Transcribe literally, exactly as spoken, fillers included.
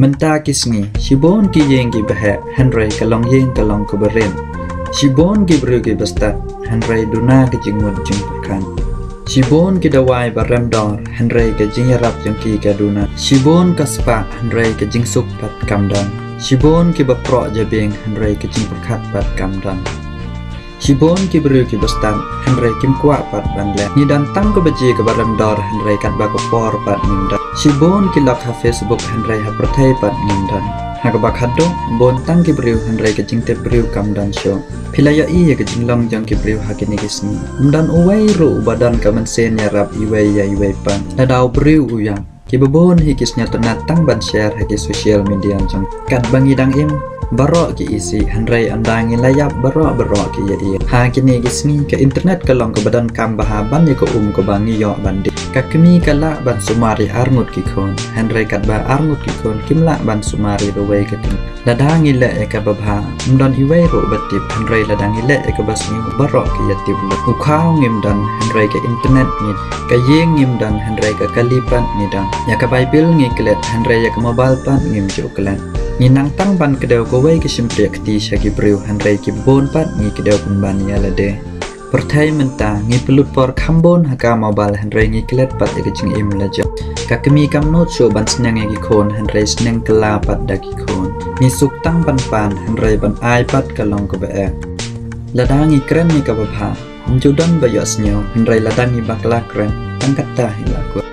Mynta ki sngi, shibun ki ïing ki ba heh, hynrei ka longïing ka long kaba rit. Shibun ki briew ki ba stad, hynrei duna ka jingmut jingpyrkhat. Shibun ki dawai ba rem dor, hynrei ka jingïarap jong ki ka duna. Shibun ka spah, hynrei ka jingsuk pat kam don. Shibun ki ba proh jabieng, hynrei ka jingpyrkhat pat kam don. Shibun ki briew ki ba stad, hynrei kim kwah pat ban leh. Ngi don tang kaba jia kaba rem dor, hynrei katba ka por pat ngim don. Shibun ki lok ha Facebook, hynrei ha pyrthei pat ngim don. Ha kaba khatduh, bun tang ki briew, hynrei ka jingtip briew kam don shuh. Phi la ïohi ïa ka jinglong jong ki briew ha kine ki sngi? Ym don uwei ruh uba don ka mynsiem ïarap iwei ïa iwei pat. Lada u briew u ïap, ki ba bun hi ki sngewtynnat tang ban share ha ki social media jong. Katba ngi dang im, baroh ki isih, hynrei ynda ngi la ïap, baroh baroh ki ïa ïa. Ha kine ki sngi, ka internet ka long kaba donkam bha ban ïa ka um kaba ngi ïoh ban dih. Ka kmie ka lah ban sumar ïa arngut ki khun, hynrei katba arngut ki khun kim lah ban sumar ïa kawei ka kmie. Lada ngi leh ïa kaba bha, ym don iwei ruh ba tip, hynrei lada ngi leh ïa kaba sniew, baroh ki ïa tip lut. U khaw ngim don, hynrei ka internet ngi, ka ïing ngim don, hynrei ka kali pat ngi don. Ïa ka Bible ngi klet, hynrei ïa ka mobile pat ngim ju klet. Ngi nang tang ban kdew kawei ka shympriah kti sha ki briew, hynrei ki bun pat ngi kdew pynban ïa lade. Pyrthei mynta, ngi pynlut por kham bun ha ka mobile, hynrei ngi klet pat ïa ka jingim la jong. Ka kmie kam nud shuh ban sneng ïa ki khun, hynrei sneng kylla pat da ki khun. Ngi suk tang ban pan, hynrei ban ai pat ka long kaba eh. Lada ngi kren ïa kaba bha, ym ju don ba ïohsngew, hynrei lada ngi bakla kren, tang kata hi la kut.